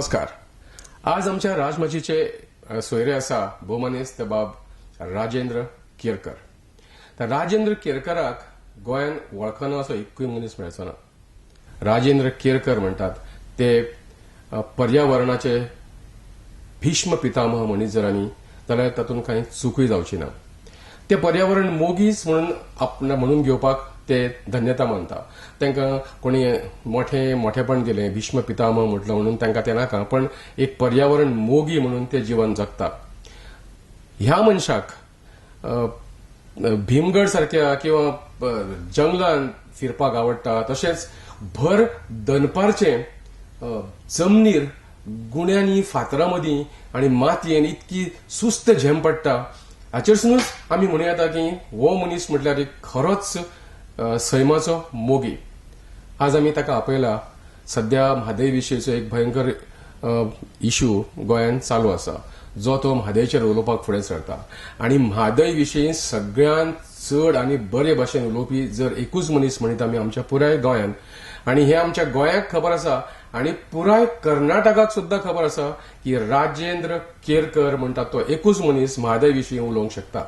नमस्कार. आज आमच्या राजमाचीचे सोयरे आसा भोवमानेस्त बाब राजेंद्र केरकर. तर राजेंद्र केरकराक गोंयान वळखना असो एकूय मनीस मेळचो ना. राजेंद्र केरकर म्हणटात ते पर्यावरणाचे भीष्म पितामह म्हणीत जर आमी जाल्यार तातूंत कांय चुकूय जावची ना. ते पर्यावरण मोगीच म्हणून आपणा म्हणून घेवपाक ते धन्यता मानता. तांकां कोणी मोठे मोठेपण दिलें, भीष्म पितामह म्हटलं म्हणून तांकां तें नाका, पण एक पर्यावरण मोगी म्हणून ते जिवन जगता. ह्या मनशाक भीमगड सारक्या किंवा जंगलान फिरपाक आवडटा, तशेंच भर दनपारचें जमनीर गुण्यांनी फातरां मदीं आनी मातयेन इतकी सुस्त झेम पडटा. हाचेरसूनच आमी म्हणूं येता की हो मनीस म्हटल्यार एक खरोच सैमाचो मोगी. आज आमी ताका आपयला. सद्या म्हादय विशयचो एक भयंकर इशू गोंयांत चालू आसा, जो तो म्हादयचेर उलोवपाक फुडें सरता आनी म्हादय विशीं सगळ्यांत चड आनी बरे भाशेन उलोवपी जर एकूच मनीस म्हणीत आमी आमच्या पुराय गोंयांत, आनी हें आमच्या गोंयाक खबर आसा आनी पुराय कर्नाटकाक सुद्दां खबर आसा की राजेंद्र केरकर म्हणटा तो एकूच मनीस म्हादय विशीं उलोवंक शकता.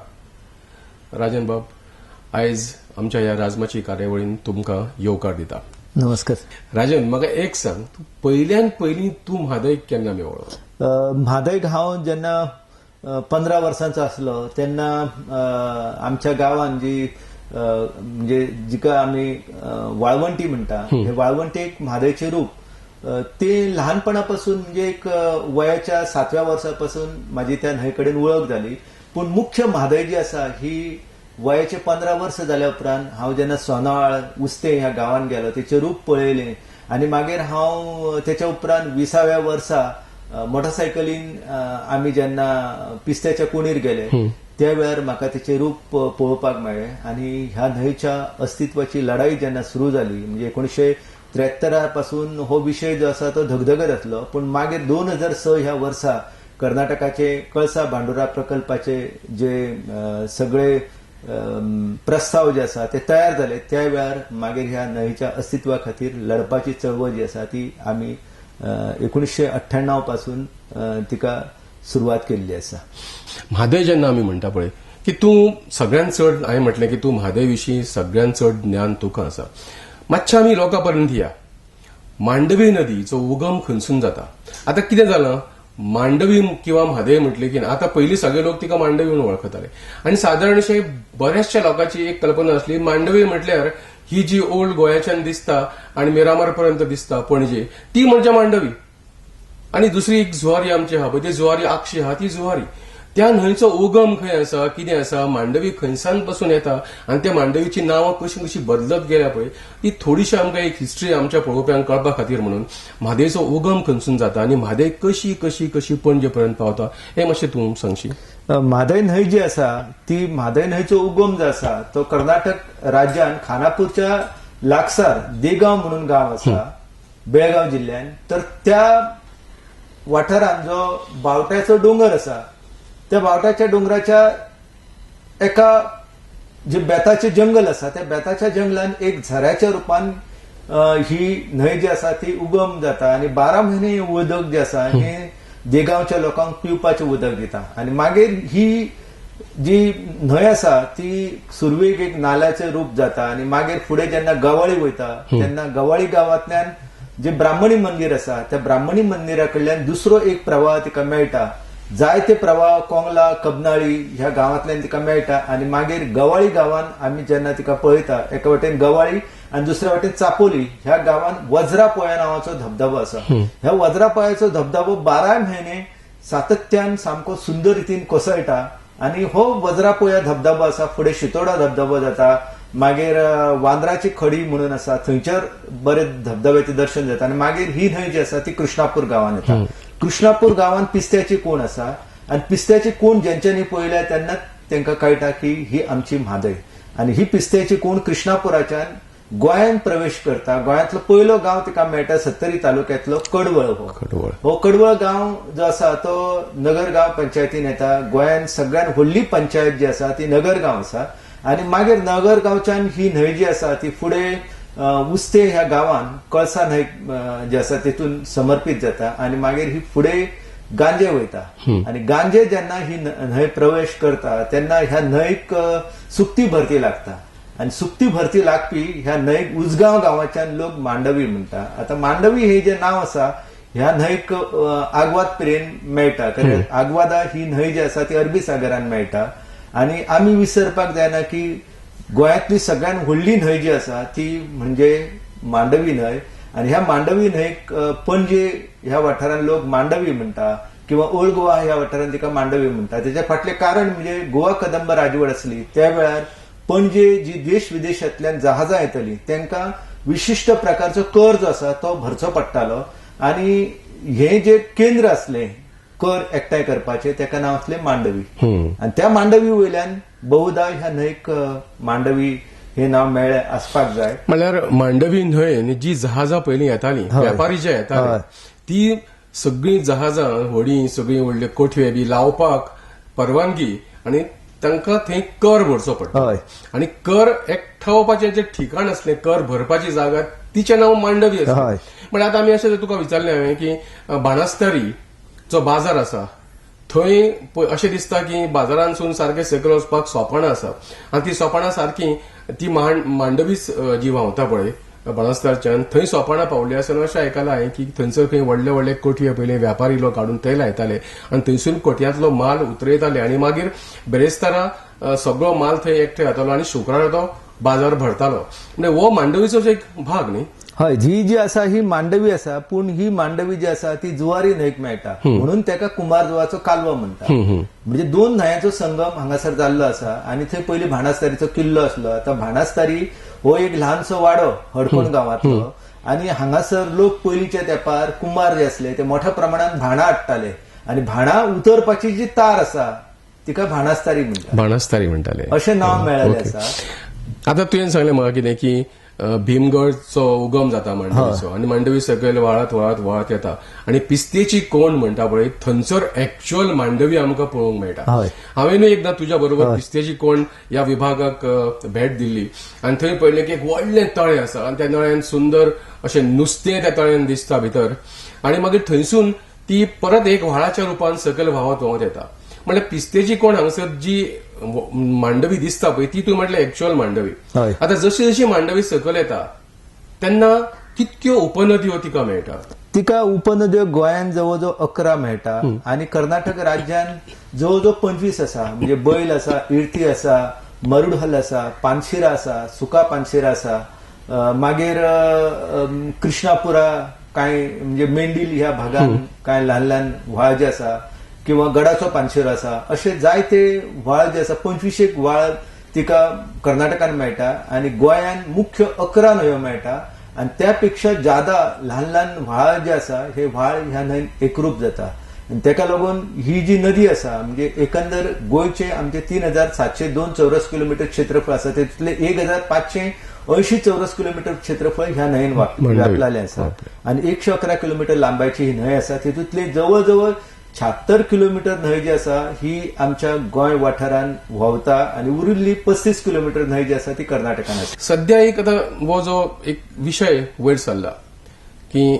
राजन बाब, आयज आमच्या ह्या राजमाची कार्यावळीन तुमकां येवकार दिता. नमस्कार. राजन, म्हाका एक सांग, तूं पयल्यान पयलीं तूं म्हादय केन्ना मेळ्ळो? म्हादयक हांव जेन्ना 15 वर्सांचो आसलो तेन्ना आमच्या गांवान जी म्हणजे जिका आमी वाळवंटी म्हणटा, हे वाळवंटी एक म्हादयचें रूप, ते ल्हानपणापासून म्हणजे एक वयाच्या 7व्या वर्सापासून म्हाजी त्या न्हंय कडेन वळख जाली. पूण मुख्य म्हादय जी आसा ही वयाचे 15 वर्स जाल्या उपरांत हांव जेन्ना सोनाळ उस्ते ह्या गांवान गेलो तेचें रूप पळयलें आनी मागीर हांव तेच्या उपरांत 20व्या वर्सा मोटरसायकलीन आमी जेन्ना पिस्त्याच्या कुणीर गेले त्या वेळार म्हाका तेचें रूप पळोवपाक मेळ्ळें. आनी ह्या न्हंयच्या अस्तित्वाची लढाई जेन्ना सुरू जाली म्हणजे 1973 पासून हो विशय जो आसा तो धगधगत आसलो. पूण मागीर 2006 ह्या वर्सा कर्नाटकाचे कळसा भांडुरा प्रकल्पाचे जे सगळे प्रस्ताव जे आसा ते तयार जाले त्या वेळार मागीर ह्या न्हंयच्या अस्तित्वा खातीर लढपाची चळवळ जी आसा ती आमी 1998 पासून तिका सुरवात केल्ली आसा. म्हादय जेन्ना आमी म्हणटा पळय की तूं सगळ्यांत चड, हांवें म्हटलें की तूं म्हादय विशीं सगळ्यांत चड ज्ञान तुका आसा. मातशें आमी लोकां पर्यंत या. मांडवी नदीचो उगम खंयसून जाता? आतां कितें जालां, मांडवी किंवा म्हादय म्हटली की आतां पयलीं सगळे लोक तिका मांडवी म्हणून वळखताले आनी सादारणशे बऱ्याचशा लोकांची एक कल्पना आसली मांडवी म्हटल्यार ही जी ओल्ड गोंयाच्यान दिसता आनी मिरामार पर्यंत दिसता पणजे, ती म्हणजे मांडवी. आनी दुसरी एक जुवारी आमची आहा पळय, ती जुवारी आगशी आहा, ती जुवारी. त्या न्हंयचो उगम खंय आसा, कितें आसा, मांडवी खंयसान पासून येता आनी त्या मांडवीची नांवां कशी कशी बदलत गेल्या पळय, ती थोडीशी आमकां एक हिस्ट्री आमच्या पळोवप्यांक कळपा खातीर म्हणून म्हादयचो उगम खंयसून जाता आनी म्हादय कशी कशी कशी पणजे पर्यंत पावता हें मातशें तूं सांगशी. म्हादय न्हंय जी आसा ती म्हादय न्हंयचो उगम जो आसा तो कर्नाटक राज्यान खानापूरच्या लागसार देगांव म्हणून गांव आसा बेळगांव जिल्ल्यान, तर त्या वाठारान जो बावट्याचो दोंगर आसा त्या बावट्याच्या दोंगराच्या एका जे बेताचें जंगल आसा त्या बेताच्या जंगलान एक झऱ्याच्या रुपान ही न्हंय जी आसा ती उगम जाता आनी 12 म्हयने उदक जे आसा हें देगांवच्या लोकांक पिवपाचें उदक दिता. आनी मागीर ही जी न्हंय आसा ती सुरवेक एक नाल्याचें रूप जाता आनी मागीर फुडें जेन्ना गवाळी वयता तेन्ना गवाळी गांवांतल्यान जे ब्राह्मणी मंदीर आसा त्या ब्राह्मणी मंदिरा कडल्यान दुसरो एक प्रवाह तिका मेळटा. जायते प्रवाह कोंगला कबनाळी ह्या गांवांतल्यान तिका मेळटा आनी मागीर गवाळी गांवान आमी जेन्ना तिका पळयता एका वटेन गवाळी आनी दुसऱ्या वटेन चापोली ह्या गांवान वज्रा पोया नांवाचो धबधबो आसा. ह्या वज्रा पोयाचो धबधबो 12 म्हयने सातत्यान सामको सुंदर रितीन कोसळटा आनी हो वज्रा पोया धबधबो आसा. फुडें शितोडा धबधबो जाता, मागीर वांद्राची खडी म्हणून आसा थंयचर बरे धबधब्याचें दर्शन जाता आनी मागीर ही न्हंय जी आसा ती कृष्णापूर गांवान येता. कृष्णापूर गांवान पिस्त्याची कोण आसा आनी पिस्त्याची कोण जेंच्यांनी पळयल्या तेन्ना तांकां कळटा की ही आमची म्हादय. आनी ही पिस्त्याची कोण कृष्णापुराच्यान गोंयांत प्रवेश करता. गोंयांतलो पयलो गांव तिका मेळटा सत्तरी तालुक्यांतलो कडवळ. कडवळ हो कडवळ गांव जो आसा तो नगरगांव पंचायतीन येता. गोंयांत सगळ्यात व्हडली पंचायत जी आसा ती नगरगांव आसा आनी मागीर नगरगांवच्यान ही न्हंय जी आसा ती फुडें उस्ते ह्या गांवान कळसा न्हंय जे आसा तेतून समर्पीत जाता आनी मागीर ही फुडें गांजे वयता आनी गांजे जेन्ना ही न्हंय प्रवेश करता तेन्ना ह्या न्हंयक सुकती भरती लागता आनी सुकती भरती लागपी ह्या न्हंयक उजगांव गांवाच्यान लोक मांडवी म्हणटा. आतां मांडवी हे जे नांव आसा ह्या न्हंयक आगवाद पर्यंत मेळटा, कारण आगवादा ही न्हंय जी आसा ती अरबी सागरान मेळटा. आनी आमी विसरपाक जायना की गोंयांतली सगळ्यात व्हडली न्हंय जी आसा ती म्हणजे मांडवी न्हंय आनी ह्या मांडवी न्हंयक पणजे ह्या वाठारांत लोक मांडवी म्हणटा किंवा ओल्ड गोवा ह्या वाठारांत तिका मांडवी म्हणटा. तेच्या फाटलें कारण म्हणजे गोवा कदंब राजवट आसली त्या वेळार पणजे जी देश विदेशांतल्यान जहाजां येतालीं तांकां विशिश्ट प्रकारचो कर जो आसा तो भरचो पडटालो आनी हे जे केंद्र आसलें कर एकठांय करपाचें तेका नांव आसलें मांडवी आनी त्या मांडवी वयल्यान बहुधा ह्या न्हंयक मांडवी हे नांव मेळ्ळें आसपाक जाय. म्हणल्यार मांडवी न्हंय जी जहाजां पयलीं येतालीं, व्यापारी जे येताले ती सगळीं जहाजां व्हडीं सगळीं व्हडले कोठवे बी लावपाक परवानगी आनी तांकां थंय कर भरचो पडटा आनी कर एकठावपाचें जें ठिकाण आसलें, कर भरपाची जागा, तिचें नांव मांडवी आसलें. म्हळ्यार आतां आमी अशें तुका विचारलें हांवें की बाणस्तारी जो बाजार आसा थंय अशें दिसता की बाजारांतसून सारकें सकयल वचपाक सोपाणां आसा आनी ती सोपाणां सारकी ती मांडवीच जी व्हांवता पळय बाणस्तारच्यान थंय सोपाणां पावली आसा. अशें आयकलां हांवें की थंयसर खंय व्हडले व्हडले कोठये पयले व्यापारी लोक हाडून थंय लायताले आनी थंयसून कोठयांतलो माल उतरयताले आनी मागीर बिरेस्तारा सगळो माल थंय एकठांय जातालो आनी शुक्रारा तो बाजार भरतालो. म्हणजे हो मांडवीचोच एक भाग न्ही? हय, ही जी आसा ही मांडवी आसा, पूण ही मांडवी जी आसा ती जुवारी न्हंयक मेळटा म्हणून तेका कुंभारजुवाचो कालवो म्हणटा. म्हणजे दोन न्हंयांचो संगम हांगासर जाल्लो आसा आनी थंय पयलीं भाणास्तारीचो किल्लो आसलो. आतां भाणास्तारी हो एक ल्हानसो वाडो हडकोण गांवांतलो आनी हांगासर लोक पयलींच्या तेंपार कुंभार जे आसले ते मोठ्या प्रमाणात भाणां हाडटाले आनी भाणां उतरपाची जी तार आसा तिका भाणास्तारी म्हणटा, भाणास्तारी म्हणटाले अशें नांव मेळ्ळें आसा. आतां तुवें सांगलें म्हाका कितें की भीमगडचो उगम जाता मांडवीचो आनी मांडवी सकयल व्हाळत व्हाळत व्हाळत येता आनी पिस्तेची कोण म्हणटा पळय थंयसर एक्च्युअल मांडवी आमकां पळोवंक मेळटा. हांवेनूय एकदां तुज्या बरोबर पिस्तेची कोण ह्या विभागाक भेट दिल्ली आनी थंय पळयलें की एक व्हडलें तळें आसा आनी त्या तळ्यान सुंदर अशें नुस्तें त्या तळ्यान दिसता भितर आनी मागीर थंयसून ती परत एक व्हाळाच्या रुपान सकयल व्हांवत व्हांवत येता. म्हणल्यार पिस्तेची कोण हांगासर जी मांडवी दिसता पळय ती तूं म्हटल्यार एक्च्युअल मांडवी. आतां जशी जशी मांडवी सकयल येता तेन्ना कितक्यो उपनदयो तिका मेळटा? तिका उपनदयो गोंयांत जवळ जवळ 11 मेळटा आनी कर्नाटक राज्यांत जवळ जवळ 25 आसा. म्हणजे बैल आसा, इर्ती आसा, मरुडहल आसा, पानशिरा आसा, सुका पानशिरा आसा, मागीर कृष्णापुरा कांय म्हणजे मेंढील ह्या भागान कांय ल्हान ल्हान व्हाळ जे आसा किंवा गडाचो पानशिरो आसा, अशे जायते व्हाळ जे आसा 25 व्हाळ तिका कर्नाटकान मेळटा आनी गोंयान मुख्य 11 न्हंयो मेळटा आनी त्या पेक्षा जादा ल्हान ल्हान व्हाळ जे आसा हे व्हाळ ह्या न्हंयन एकरूप जाता आनी तेका लागून ही जी नदी आसा म्हणजे एकंदर गोंयचे आमचे 3702 चौरस किलोमिटर क्षेत्रफळ आसा तेतूंतले 1580 चौरस किलोमिटर क्षेत्रफळ ह्या न्हंयेन व्यापलेलें आसा आनी 111 किलोमिटर लांबायची ही न्हंय आसा. तेतूंतले जवळ जवळ 76 किलोमिटर न्हंय जी आसा ही आमच्या गोंय वाठारान व्हांवता आनी उरिल्ली 35 किलोमिटर न्हंय जी आसा ती कर्नाटकान आसा. सध्या एक आतां हो जो एक विशय वयर सरला की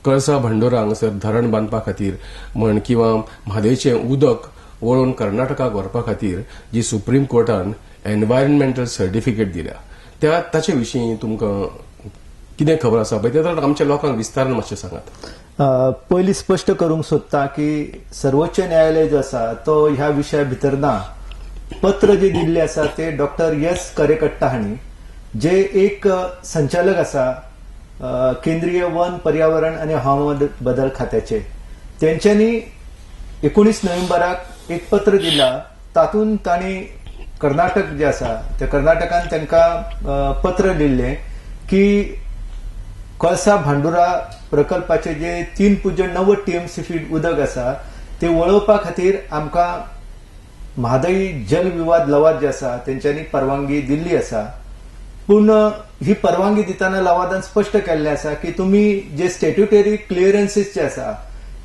कळसा भांडोरा हांगासर धरण बांदपा खातीर म्हण किंवा म्हादयचें उदक वळोवन कर्नाटकाक व्हरपा खातीर जी सुप्रीम कोर्टान एनवायरमेंटल सर्टिफिकेट दिल्या त्या ताचे विशीं तुमकां कितें खबर आसा पळय तें आमच्या लोकांक विस्तारान मातशें सांगात. पयलीं स्पश्ट करूंक सोदता की सर्वोच्च न्यायालय जो आसा तो ह्या विशया भितर ना. पत्र जे दिल्लें आसा ते डॉक्टर एस करेकट्टा हांणी, जे एक संचालक आसा केंद्रीय वन पर्यावरण आनी हवामान बदल खात्याचे, तेंच्यांनी 19 नोव्हेंबराक एक पत्र दिलां. तातूंत तांणी कर्नाटक जे आसा त्या कर्नाटकान तांकां पत्र दिल्लें की कळसा भांडुरा प्रकल्पाचे जे 3.90 TMC feet उदक आसा ते वळोवपा खातीर आमकां म्हादई जल विवाद लवाद जे आसा तेंच्यांनी परवानगी दिल्ली आसा. पूण ही परवानगी दितना लवादान स्पश्ट केल्लें आसा की तुमी जे स्टॅट्युटरी क्लियरन्सीस जे आसा,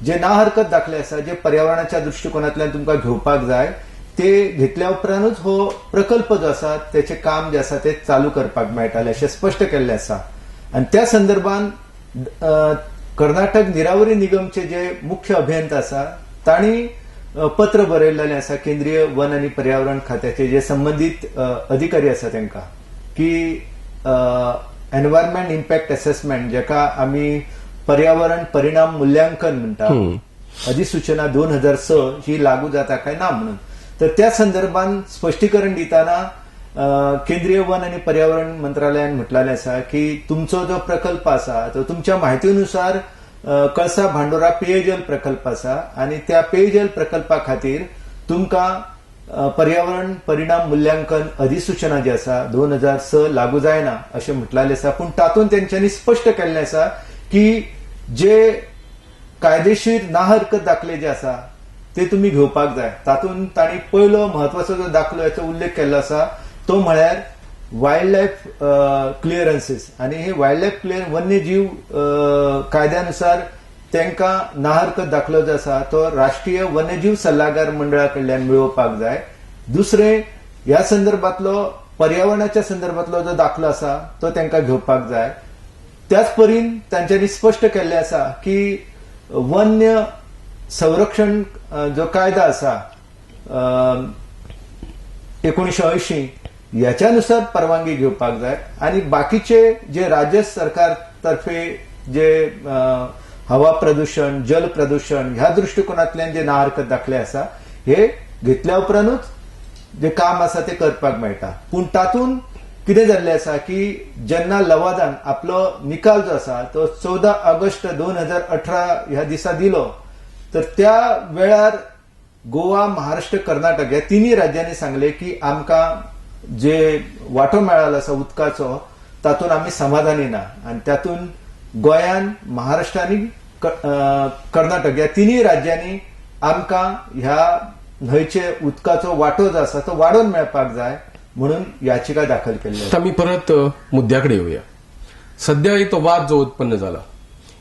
जे ना हरकत दाखले आसा, जे पर्यावरणाच्या दृश्टिकोनांतल्यान तुमकां घेवपाक जाय ते घेतल्या उपरांतूच हो प्रकल्प जो आसा तेचें काम जें आसा तें चालू करपाक मेळटालें अशें स्पश्ट केल्लें आसा. आनी त्या संदर्भात कर्नाटक निरावरी निगमचे जे मुख्य अभियंता आसा तांणी पत्र बरयलेलें आसा केंद्रीय वन आनी पर्यावरण खात्याचे जे संबंदीत अधिकारी आसा तांकां की एनवायरमेंट इम्पॅक्ट असेसमेंट जेका आमी पर्यावरण परिणाम मूल्यांकन म्हणटा, अधिसूचना 2006 ही लागू जाता काय ना म्हणून. तर त्या संदर्भात स्पश्टीकरण दिताना केंद्रीय वन आनी पर्यावरण मंत्रालयान म्हटलेलें आसा की तुमचो जो प्रकल्प आसा तो तुमच्या म्हायतीनुसार कळसा भांडोरा पेयजल प्रकल्प आसा आनी त्या पेयजल प्रकल्पा खातीर तुमकां पर्यावरण परिणाम मूल्यांकन अधिसूचना जी आसा 2006 लागू जायना अशें म्हटलेलें आसा. पूण तातूंत तेंच्यांनी स्पश्ट केल्लें आसा की जे कायदेशीर ना हरकत दाखले जे आसा ते तुमी घेवपाक जाय. तातूंत तांणी पयलो म्हत्वाचो जो दाखलो हाचो उल्लेख केल्लो आसा तो म्हळ्यार वायल्ड लायफ क्लियरन्सीस. आनी हे वायल्ड लायफ क्लियर वन्यजीव कायद्यानुसार तांकां ना हरकत दाखलो जो आसा तो राष्ट्रीय वन्यजीव सल्लागार मंडळा कडल्यान मेळोवपाक जाय. दुसरें, ह्या संदर्भातलो पर्यावरणाच्या संदर्भातलो जो दाखलो आसा तो तांकां घेवपाक जाय. त्याच परीन तांच्यांनी स्पश्ट केल्लें आसा की वन्य संरक्षण जो कायदा आसा 1980 ह्याच्यानुसार परवानगी घेवपाक जाय. आनी बाकीचे जे राज्य सरकार तर्फे जे हवा प्रदूषण, जल प्रदूषण ह्या दृश्टिकोनांतल्यान जे ना हरकत दाखले आसा हे घेतल्या उपरांतूच जे काम आसा ते करपाक मेळटा. पूण तातूंत कितें जाल्लें आसा की जेन्ना लवादान आपलो निकाल जो आसा तो 14 ऑगस्ट 2018 ह्या दिसा दिलो, तर त्या वेळार गोवा, महाराष्ट्र, कर्नाटक ह्या तिनूय राज्यांनी सांगलें की आमकां जे वांटो मेळालो आसा उदकाचो तातूंत आमी समाधानी ना आनी तातूंत गोंयान, महाराष्ट्र आनी कर्नाटक ह्या तिनूय राज्यांनी आमकां ह्या न्हंयचे उदकाचो वांटो जो आसा तो वाडोवन मेळपाक जाय म्हणून याचिका दाखल केल्ली. आता आमी परत मुद्द्या कडेन येवया. सद्या तो वाद जो उत्पन्न जाला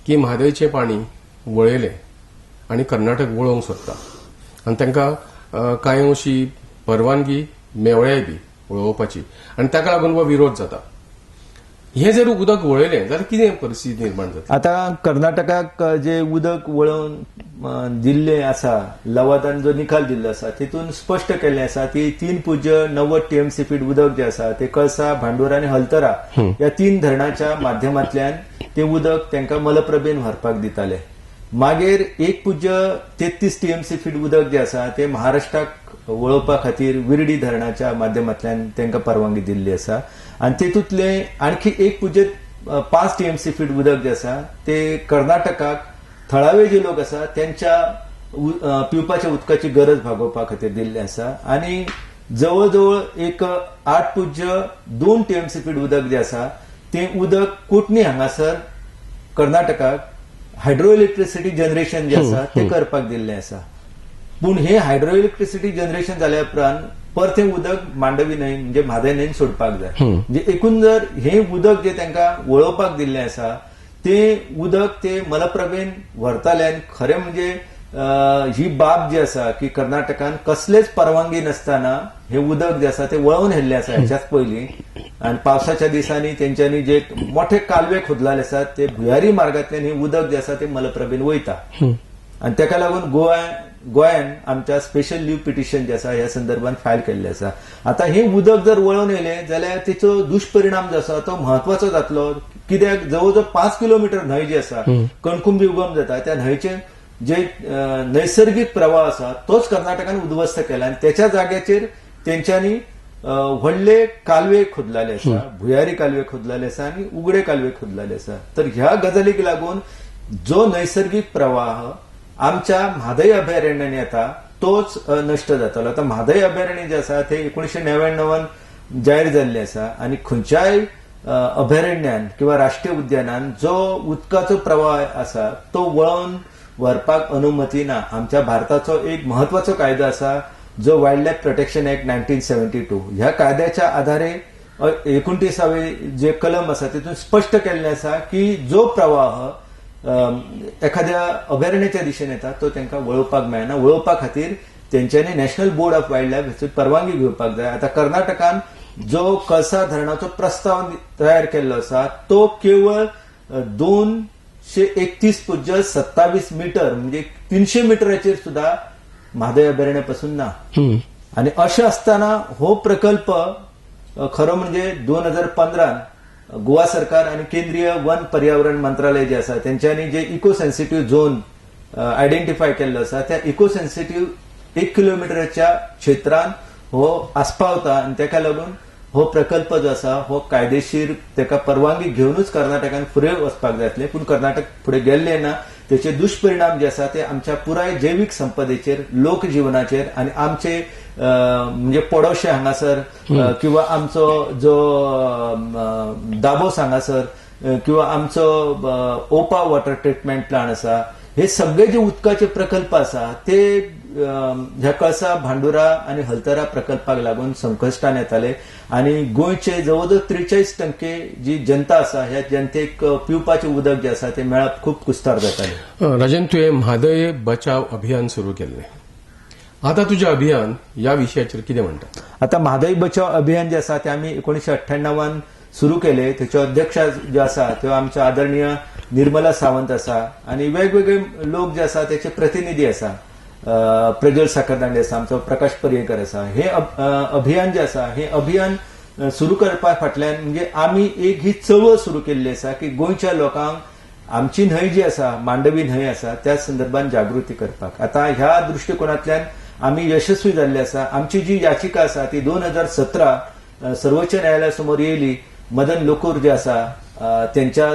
की म्हादयचें पाणी वळयलें आनी कर्नाटक वळोवंक सोदता आनी तांकां कांय अंशी परवानगी मेवळ्याय बी वळोवपाची आनी ताका लागून हो विरोध जाता. हे जर उदक वळयलें जाल्यार कितें परिस्थिती निर्माण जाता? आता कर्नाटकाक जे उदक वळोवन दिल्लें आसा, लवादान जो निकाल दिल्लो आसा तितून स्पश्ट केल्लें आसा की 3.90 टीएमसी फीट उदक जें आसा ते कळसा, भांडूर आनी हलतरा ह्या 3 धरणाच्या माध्यमांतल्यान ते उदक तांकां मलप्रभेन व्हरपाक दिताले. मागीर 1.33 टीएमसी फीट उदक जें आसा ते महाराष्ट्राक वळोवपा खातीर विर्डी धरणाच्या माध्यमांतल्यान तांकां परवानगी दिल्ली आसा. आनी तेतूंतले आणखी 1.5 टीएमसी फीट उदक जें आसा ते कर्नाटकाक थळावे जे लोक आसा त्यांच्या पिवपाच्या उदकाची गरज भागोवपा खातीर दिल्लें आसा. आनी जवळ जवळ एक 8.2 टीएमसी फीट उदक जें आसा तें उदक कोटणी हांगासर कर्नाटकाक हायड्रो इलेक्ट्रिसिटी जनरेशन जें आसा तें करपाक दिल्लें आसा. पूण हे हायड्रो इलेक्ट्रिसिटी जनरेशन जाल्या उपरांत परतें उदक मांडवी न्हंय म्हणजे म्हादय न्हंयन सोडपाक जाय. म्हणजे एकूण जर हे उदक जे तांकां वळोवपाक दिल्लें आसा तें उदक ते मलप्रभेन व्हरताले. आनी खरें म्हणजे ही बाब जी आसा की कर्नाटकान कसलेच परवानगी नासतना हे उदक जे आसा ते वळोवन व्हेल्लें आसा ह्याच्याच पयलीं. आनी पावसाच्या दिसांनी तेंच्यांनी जे मोठे कालवे खोदलेले आसात ते भुयारी मार्गांतल्यान हे उदक जे आसा ते मलप्रभेन वयता. आनी ताका लागून गोंयान आमच्या स्पेशल लीव पिटिशन जे आसा ह्या संदर्भात फायल केल्लें आसा. आतां हें उदक जर वळोवन येयलें जाल्यार तेचो दुश्परिणाम जो आसा तो म्हत्वाचो जातलो. कित्याक जवळ जवळ 5 किलोमिटर न्हंय जी आसा कणकुंबी उगम जाता त्या न्हंयचे जे नैसर्गिक प्रवाह आसा तोच कर्नाटकान उद्ध्वस्त केला आनी त्याच्या जाग्याचेर तेंच्यांनी व्हडले कालवे खोदलेले आसा, भुयारी कालवे खोदलेले आसा आनी उगडे कालवे खोदलेले आसा. तर ह्या गजालीक लागून जो नैसर्गिक प्रवाह आमच्या म्हादय अभयारण्यान येता तोच नश्ट जातलो. आतां म्हादय अभयारण्य जे आसा ते 1999 जाहीर जाल्लें आसा आनी खंयच्याय अभयारण्यान किंवा राष्ट्रीय उद्यानान जो उदकाचो प्रवाह आसा तो वळोवन व्हरपाक अनुमती ना. आमच्या भारताचो एक म्हत्वाचो कायदो आसा जो वायल्ड लायफ प्रोटेक्शन एक्ट 1972. ह्या कायद्याच्या आधारे 29वे जे कलम आसा तितून स्पश्ट केल्लें आसा की जो प्रवाह एखाद्या अभयारण्याच्या दिशेन येता तो तांकां वळोवपाक मेळना. वळोवपा खातीर तेंच्यांनी national board of wild life हाची परवानगी घेवपाक जाय. आतां कर्नाटकान जो कळसा धरणाचो प्रस्ताव तयार केल्लो आसा तो केवळ 231.27 मिटर म्हणजे 300 मिटराचेर सुद्धा म्हादय अभयारण्या पासून ना. आणि अशें आसतना हो प्रकल्प खरो म्हणजे 2015 गोवा सरकार आणि केंद्रीय वन पर्यावरण मंत्रालय जे आसा तेंच्यांनी जे इको सेन्सिटीव्ह झोन आयडेंटिफाय केल्लो आसा त्या इको सेन्सिटीव्ह 1 किलोमिटरच्या क्षेत्रान हो आस्पावता आनी तेका लागून हो प्रकल्प जो आसा हो कायदेशीर तेका परवानगी घेवनूच कर्नाटकान फुडें वचपाक जाय आसलें, पूण कर्नाटक फुडें गेल्लें ना. तेचे दुष्परिणाम जे आसा ते आमच्या पुराय जैवीक संपदेचेर, लोकजिवनाचेर आनी आमचे म्हणजे पडोशे हांगासर किंवा आमचो जो दाबोस हांगासर किंवा आमचो ओपा वॉटर ट्रिटमेंट प्लांट आसा, हे सगळे जे उदकाचे प्रकल्प आसा ते ह्या कळसा भांडुरा आनी हलतरा प्रकल्पाक लागून संकश्टान येताले आनी गोंयचे जवळ जवळ 43% जी जनता आसा ह्या जनतेक पिवपाचें उदक जें आसा तें मेळप खूब कुस्तार जातालें. राजन, तुवें म्हादय बचाव अभियान सुरू केल्लें, आतां तुजें अभियान ह्या विशयाचेर कितें म्हणटा? आतां म्हादय बचाव अभियान जें आसा तें आमी 1998 सुरू केलें. तेच्यो अध्यक्ष ज्यो आसा त्यो आमच्यो आदरणीय निर्मला सावंत आसा आनी वेगवेगळे लोक जे आसा तेचे प्रतिनिधी आसा, प्रज्वल साखरदांडे आसा, आमचो प्रकाश पर्येकर आसा. हे अभियान जे आसा हे अभियान सुरू करपा फाटल्यान म्हणजे आमी एक ही चळवळ सुरू केल्ली आसा की गोंयच्या लोकांक आमची न्हंय जी आसा मांडवी न्हंय आसा त्या संदर्भात जागृती करपाक. आतां ह्या दृश्टिकोनांतल्यान आमी यशस्वी जाल्ले आसा. आमची जी याचिका आसा ती 2017 सर्वोच्च न्यायालया समोर येयली. मदन लोकूर जे आसा त्यांच्या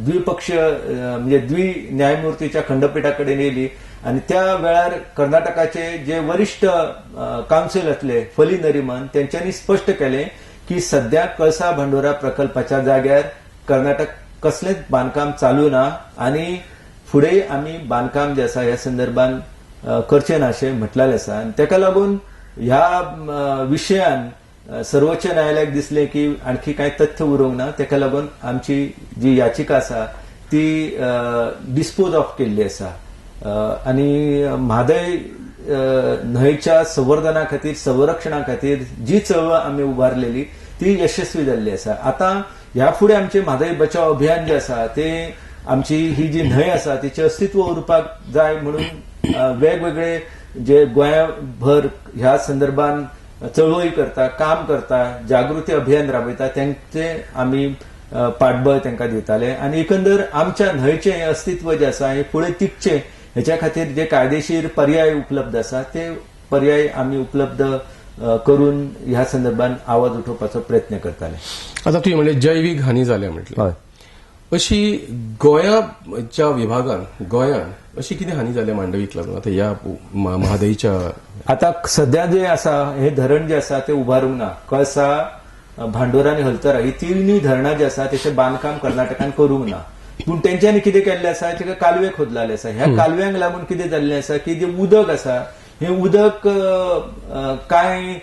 द्विपक्षीय म्हणजे द्वि न्यायमूर्तीच्या खंडपीठा कडेन येयली आनी त्या वेळार कर्नाटकाचे जे वरिश्ठ कावन्सिल आसले फली नरिमन तेंच्यांनी स्पश्ट केलें की सद्या कळसा भांडुरा प्रकल्पाच्या जाग्यार कर्नाटक कसलेंच बांदकाम चालू ना आनी फुडें आमी बांदकाम जें आसा ह्या संदर्भान करचें ना अशें म्हटलेलें आसा. आनी तेका लागून ह्या विशयान सर्वोच्च न्यायालयाक दिसलें की आणखी कांय तथ्य उरूंक ना, तेका लागून आमची जी याचिका आसा ती डिस्पोज ऑफ केल्ली आसा. आनी म्हादय न्हंयच्या संवर्धना खातीर, संरक्षणा खातीर जी चळवळ आमी उबारलेली ती यशस्वी जाल्ली आसा. आतां ह्या फुडें आमचें म्हादय बचाव अभियान जें आसा तें आमची ही जी न्हंय आसा तिचें अस्तित्व उरपाक जाय म्हणून वेगवेगळे जे गोंयाभर ह्या संदर्भान चळवळी करता, काम करता, जागृती अभियान राबयता तेंचे आमी पाठबळ तांकां दिताले आनी एकंदर आमच्या न्हंयचें अस्तित्व जें आसा हें फुडें तिगचें हेच्या खातीर जे कायदेशीर पर्याय उपलब्ध आसा ते पर्याय आमी उपलब्ध करून ह्या संदर्भान आवाज उठोवपाचो प्रयत्न करताले. आतां तुवें म्हणलें जैवीक हानी जाल्या म्हटलें, हय, अशी गोंयाच्या विभागान गोंयान अशी कितें हानी जाल्या मांडवीक लागून आतां ह्या म्हादयच्या? आतां सद्या जें आसा हें धरण जें आसा तें उबारूंक ना. कळसा, भांडोरा आनी हलतरा ही तिनूय धरणां जी आसा तेचें बांदकाम कर्नाटकान करूंक ना. पूण तेंच्यांनी कितें केल्लें आसा, तेका कालवे खोदलेले आसा. ह्या कालव्यांक लागून कितें जाल्लें आसा की जें उदक आसा हें उदक कांय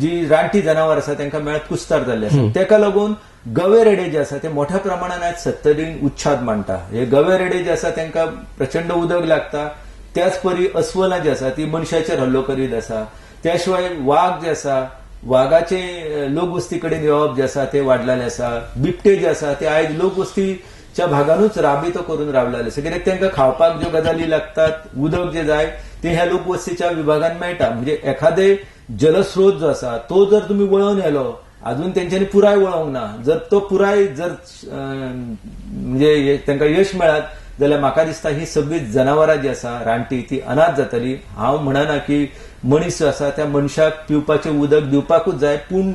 जी रानटी जनावर आसा तांकां मेळप कुस्तार जाल्लें आसा. तेका लागून गवे रेडे जे आसा ते मोठ्या प्रमाणान आयज सत्तरीन उच्छाद मांडटा. हे गवे रेडे जे आसा तांकां प्रचंड उदक लागता. त्याच परी अस्वलां जी आसा ती मनशाचेर हल्लो करीत आसा. त्या शिवाय वाग जे आसा वागाचे लोकवस्ती कडेन येवप जे आसा ते वाडलेलें आसा. बिबटे जे आसा ते आयज लोकवस्तीच्या भागानूच राबितो करून रावलेले आसा, कित्याक तांकां खावपाक ज्यो गजाली लागतात, उदक जे जाय ते ह्या लोकवस्तीच्या विभागान मेळटा. म्हणजे एखादे जलस्रोत जो आसा तो जर तुमी वळोवन येलो, अजून तेंच्यांनी पुराय वळोवंक ना, जर तो पुराय जर म्हणजे तांकां यश मेळत जाल्यार म्हाका दिसता ही सगळी जनावरां जी आसा रानटी ती अनाथ जातली. हांव म्हणना की मनीस जो आसा त्या मनशाक पिवपाचें उदक दिवपाकूच जाय, पूण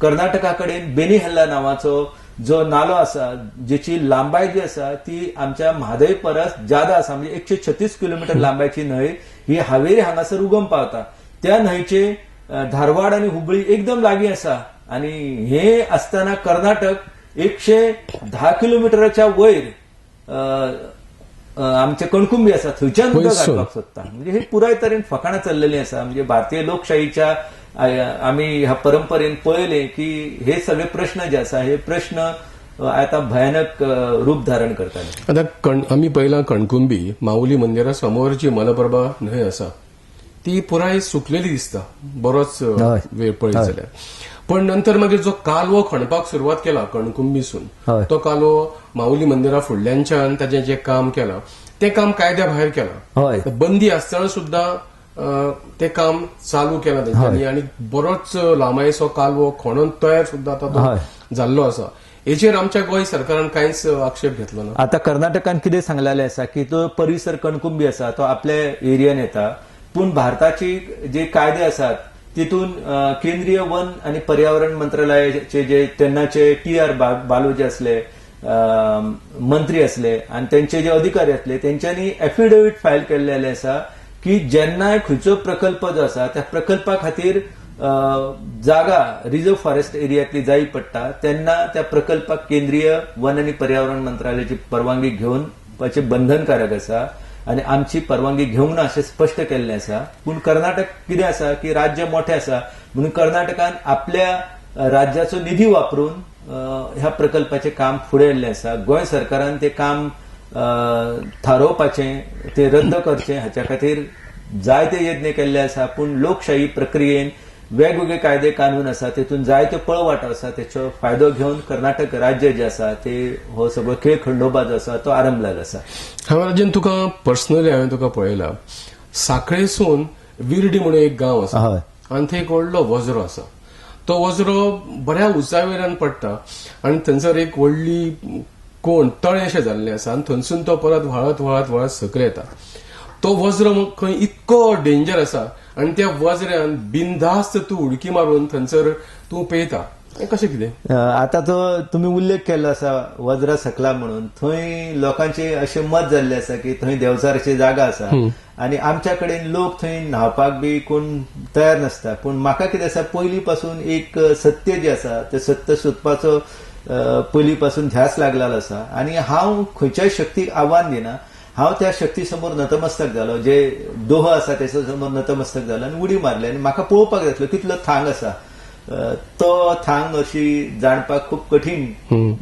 कर्नाटका कडेन बेनी हल्ला नांवाचो जो नालो आसा जेची लांबाय जी आसा ती आमच्या म्हादय परस जादा आसा, म्हणजे 136 किलोमिटर लांबायची न्हंय ही हावेरी हांगासर उगम पावता. त्या न्हंयचे धारवाड आनी हुबळी एकदम लागीं आसा आनी हे आसतना कर्नाटक 110 किलोमिटराच्या वयर आमचे कणकुंबी आसा थंयच्यान उदक हाडपाक सोदता. म्हणजे हे पुराय तरेन फकाणां चल्लेलीं आसा. म्हणजे भारतीय लोकशाहीच्या आमी ह्या परंपरेन पळयलें की हे सगळे प्रश्न जे आसा हे प्रश्न आतां भयानक रूप धारण करताले. आतां आमी पळयलां कणकुंबी माऊली मंदिरा समोर जी मलप्रभा न्हंय आसा ती पुराय सुकलेली दिसता बरोच वेळ पळयत जाल्यार. पण नंतर मागीर जो कालवो खणपाक सुरवात केला कणकुंबीसून, तो कालवो माऊली मंदिरा फुडल्यानच्यान ताजें जें काम केलां तें काम कायद्या भायर केलां. बंदी आसतना सुद्दां तें काम चालू केलां तेंच्यांनी आनी बरोच लांबायेचो कालवो खणून तयार सुद्दां आतां तो जाल्लो आसा. हेचेर आमच्या गोंय सरकारान कांयच आक्षेप घेतलो ना. आता कर्नाटकान कितें सांगलेलें आसा की तो परिसर कणकुंबी आसा तो आपल्या एरियान येता, पूण भारताची जे कायदे आसात तितून केंद्रीय वन आनी पर्यावरण मंत्रालयाचे जे तेन्नाचे टी.आर. बालू जे असले मंत्री असले आनी तेंचे जे अधिकारी असले तेंच्यांनी एफिडेवीट फायल केल्लेले आसा की जेन्नाय खंयचो प्रकल्प जो आसा त्या प्रकल्पा खातीर जागा रिजर्व फॉरेस्ट एरियातली जाय पडटा तेन्ना त्या प्रकल्पाक केंद्रीय वन आनी पर्यावरण मंत्रालयाची परवानगी घेवपाचें बंधनकारक आसा आनी आमची परवानगी घेवंक ना अशें स्पश्ट केल्लें आसा. पूण कर्नाटक कितें आसा की राज्य मोठें आसा म्हणून कर्नाटकान आपल्या राज्याचो निधी वापरून ह्या प्रकल्पाचें काम फुडें येल्लें आसा. गोंय सरकारान तें काम थारोवपाचें, तें रद्द करचें हाच्या खातीर जायते यत्न केल्ले आसा, पूण लोकशाही प्रक्रियेन वेगवेगळे कायदे कानून आसा तेतून जायत्यो पळवाटो आसा तेचो फायदो घेवन कर्नाटक राज्य जे आसा ते हो सगळो खेळ खंडोबा जो आसा तो आरंभलेलो आसा. हांवें राजन तुका पर्सनली हांवें तुका पळयला, साखळेसून विर्डी म्हणून एक गांव आसा आनी थंय एक व्हडलो वजरो आसा. तो वजरो बऱ्या उंचायेवयल्यान पडटा आनी थंयसर एक व्हडली कोण तळें अशें जाल्लें आसा आनी थंयसून तो परत व्हाळत व्हाळत व्हाळत सकयल येता. तो वजरो खंय इतको डेंजर आसा आनी त्या वजऱ्यान बिनधास्त तूं उडकी मारून थंयसर तूं पेयता, कशें कितें? आतां तो तुमी उल्लेख केल्लो आसा वज्रा सकला म्हणून, थंय लोकांचे अशें मत जाल्लें आसा की थंय देवचाराची जागा आसा आनी आमच्या कडेन लोक थंय न्हांवपाक बी कोण तयार नासता. पूण म्हाका कितें आसा, पयलीं पासून एक सत्य जें आसा तें सत्य सोदपाचो पयलीं पासून ध्यास लागलेलो आसा आनी हांव खंयच्याय शक्तीक आव्हान दिना. हांव त्या शक्ती समोर नतमस्तक जालो, जे दोह आसा तेच्या समोर नतमस्तक जालो आनी उडी मारली आनी म्हाका पळोवपाक जातलो कितलो थांग आसा. तो थांग अशी जाणपाक खूब कठीण,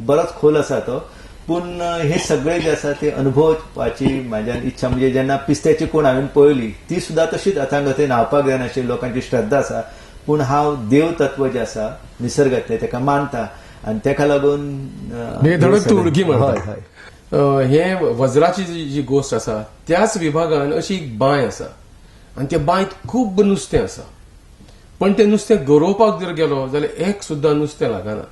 बरोच खोल आसा तो. पूण हे सगळे जे आसा ते अनुभवपाची म्हाज्यान इच्छा, म्हणजे जेन्ना पिस्त्याची कोण हांवें पळयली ती सुद्दां तशीच अथांग थंय न्हांवपाक जायना अशी लोकांची श्रद्धा आसा. पूण हांव देव तत्व जें आसा निसर्गांतलें तेका मानता आनी तेका लागून धडक तूं उडकी मारता. हे वज्राची जी गोश्ट आसा त्याच विभागान अशी एक बांय आसा आनी त्या बांयत खूब नुस्तें आसा, पण तें नुस्तें गरोवपाक जर गेलो जाल्यार एक सुद्दां नुस्तें लागना.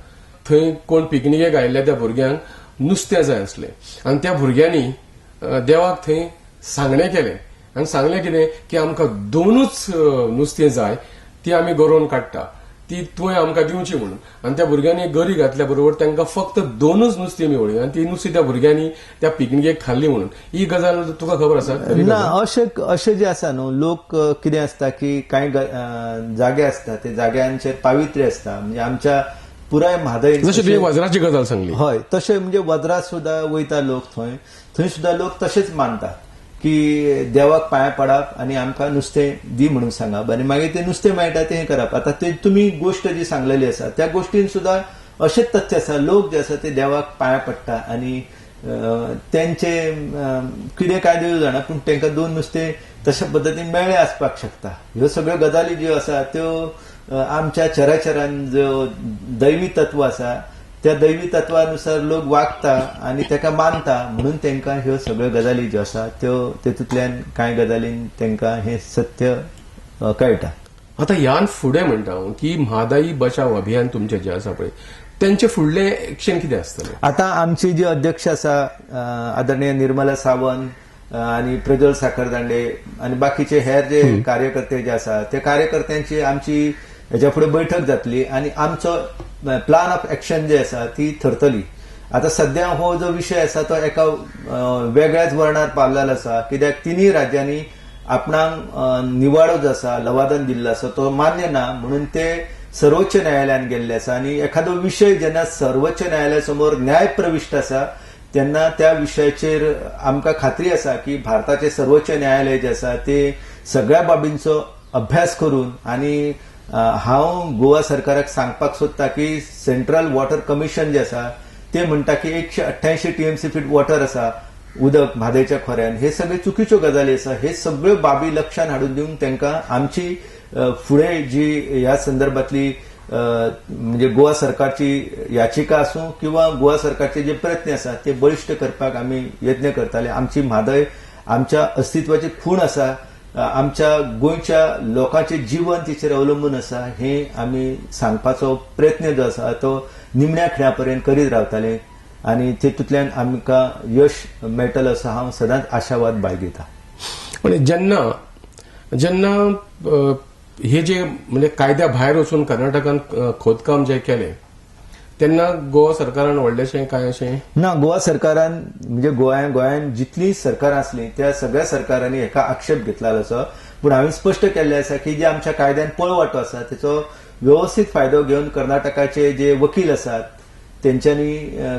थंय कोण पिकनिकेक आयिल्ल्या त्या भुरग्यांक नुस्तें जाय आसलें आनी त्या भुरग्यांनी देवाक थंय सांगणें केलें आनी सांगलें कितें की आमकां दोनूच नुस्तें जाय, ती आमी गरोवन काडटा, ती तुवें आमकां दिवची म्हणून. आनी त्या भुरग्यांनी गरी घातल्या बरोबर तांकां फक्त दोनूच नुस्तीं मेळ्ळी आनी ती नुस्तीं त्या भुरग्यांनी त्या पिकनिकेक खाल्ली म्हणून. ही गजाल तुका खबर आसा? ना, अशें अशें जें आसा न्हू, लोक कितें आसता की कांय जागे आसता ते जाग्यांचेर पावित्र्य आसता, म्हणजे आमच्या पुराय म्हादय जशें तुवें वज्राची गजाल सांगली, हय तशें म्हणजे वज्रा सुद्दां वयता लोक थंय, थंय सुद्दां लोक तशेंच मानता की देवाक पांया पडप आनी आमकां नुस्तें दी म्हणून सांगप आनी मागीर तें नुस्तें मेळटा तें करप. आतां ते तुमी गोश्ट जी सांगलेली आसा त्या गोश्टीन सुद्दां अशेंच तथ्य आसा, लोक जे आसा ते देवाक पांया पडटा आनी तेंचे कितें काय देव जाणा, पूण तांकां दोन नुस्तें तशा पद्दतीन मेळ्ळें आसपाक शकता. ह्यो सगळ्यो गजाली ज्यो आसा त्यो आमच्या चराचरान ज्यो दैवी तत्व आसा त्या दैवी तत्वानुसार लोक वागता आनी तेका मानता, म्हणून तांकां ह्यो सगळ्यो गजाली ज्यो आसा त्यो तेतूंतल्यान कांय गजालीन तांकां हें सत्य कळटा. आतां ह्यान फुडें म्हणटा हांव की म्हादाई बचाव अभियान तुमचें जें आसा पळय तेंचे फुडलें एक्शन कितें आसतलें? आतां आमची जी अध्यक्ष आसा आदरणीय निर्मला सावंत आनी प्रज्वल साखरदांडे आनी बाकीचे हेर जे कार्यकर्ते जे आसा त्या कार्यकर्त्यांची आमची हेच्या फुडें बैठक जातली आनी आमचो प्लान ऑफ एक्शन जे आसा ती थरतली. आतां सद्या हो जो विशय आसा तो एका वेगळ्याच वर्णार पावलेलो आसा, कित्याक तिनूय राज्यांनी आपणाक निवाडो जो आसा लवादन दिल्लो आसा तो मान्य ना म्हणून ते सर्वोच्च न्यायालयान गेल्ले आसा आनी एखादो विशय जेन्ना सर्वोच्च न्यायालया समोर न्याय प्रविश्ट आसा तेन्ना त्या विशयाचेर आमकां खात्री आसा की भारताचे सर्वोच्च न्यायालय जे आसा ते सगळ्या बाबींचो अभ्यास करून आनी हांव गोवा सरकाराक सांगपाक सोदता की सेंट्रल वॉटर कमिशन जे आसा ते म्हणटा की 188 TMC feet water आसा, उदक म्हादयच्या खोऱ्यान, हे सगळे चुकीच्यो गजाली आसा. हे सगळ्यो बाबी लक्षात हाडून दिवन तांकां आमची फुडें जी ह्या संदर्भातली म्हणजे गोवा सरकारची याचिका आसूं किंवा गोवा सरकारचे जे प्रयत्न आसा ते बळिश्ट करपाक आमी यत्न करताले. आमची म्हादय आमच्या अस्तित्वाची खूण आसा, आमच्या गोंयच्या लोकांचे जीवन तिचेर अवलंबून आसा हे आमी सांगपाचो प्रयत्न जो आसा तो निमण्या खिणा पर्यंत करीत रावताले आनी तेतूंतल्यान आमकां यश मेळटलो असो हांव सदांच आशावाद बाळगिता. पण जेन्ना जेन्ना हे जे म्हणजे कायद्या भायर वचून कर्नाटकान खोदकाम जे केलें तेन्ना गोवा सरकारान व्हडलेशें काय अशें ना, गोवा सरकारान म्हणजे गोंयान जितलीं सरकारां आसलीं त्या सगळ्या सरकारांनी हेका आक्षेप घेतला असो. पूण हांवें स्पश्ट केल्लें आसा की जे आमच्या कायद्यान पळवाटो आसा तेचो वेवस्थीत फायदो घेवन कर्नाटकाचे जे वकील आसात तेंच्यांनी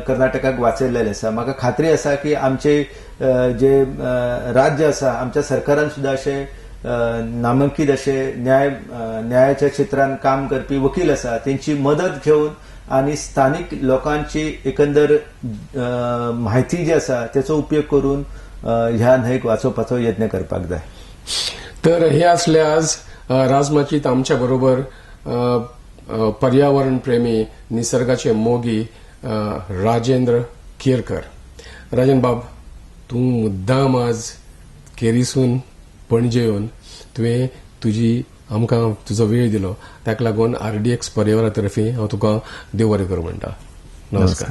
कर्नाटकाक वाचयल्लेलें आसा. म्हाका खात्री आसा की आमचे जे राज्य आसा आमच्या सरकारान सुद्दां अशे नामांकीत अशे न्यायाच्या क्षेत्रान काम करपी वकील आसा तेंची मदत घेवन आनी स्थानीक लोकांची एकंदर म्हायती जी आसा तेचो उपयोग करून ह्या न्हंयक वाचोवपाचो यत्न करपाक जाय. तर हे असले आज राजमाचीत आमच्या बरोबर पर्यावरण प्रेमी, निसर्गाचे मोगी राजेंद्र केरकर. राजेंद्र बाब, तूं मुद्दाम आज केरीसून पणजे येवन तुवें तुजी आमकां तुजो वेळ दिलो, ताका लागून आरडीएक्स परिवारा तर्फे हांव तुका देव बरें करूं म्हणटा. नमस्कार.